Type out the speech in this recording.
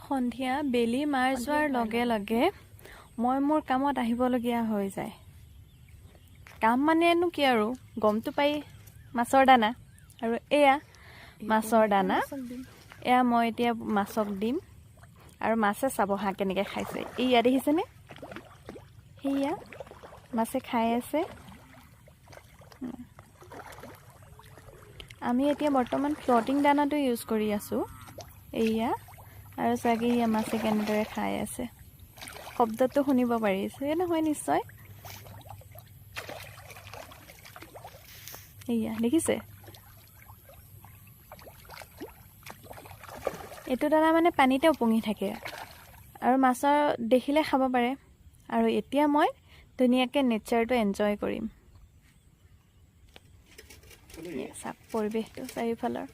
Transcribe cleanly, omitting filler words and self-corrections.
সন্ধিয়া বেলি মাৰ যোৱাৰ লগে লগে মই মোৰ কামত আহিবলগীয়া হৈ যায়। কাম মানেনো কি আৰু, গমটো পাই মাছৰ দানা। আৰু এয়া মাছৰ দানা, এয়া মই এতিয়া মাছক দিম। আৰু মাছে চাব হাঁ কেনেকৈ খাইছে। এইয়া দেখিছেনে, সেয়া মাছে খাই আছে। আমি এতিয়া বৰ্তমান ফ্লটিং দানাটো ইউজ কৰি আছোঁ। এইয়া আৰু চাগে এয়া মাছে কেনেদৰে খাই আছে, শব্দটো শুনিব পাৰিছে নহয় নিশ্চয়। এইয়া দেখিছে, এইটো দানা মানে পানীতে ওপঙি থাকে আৰু মাছৰ দেখিলে খাব পাৰে। আৰু এতিয়া মই ধুনীয়াকৈ নেচাৰটো এনজয় কৰিম। চাওক পৰিৱেশটো চাৰিওফালৰ।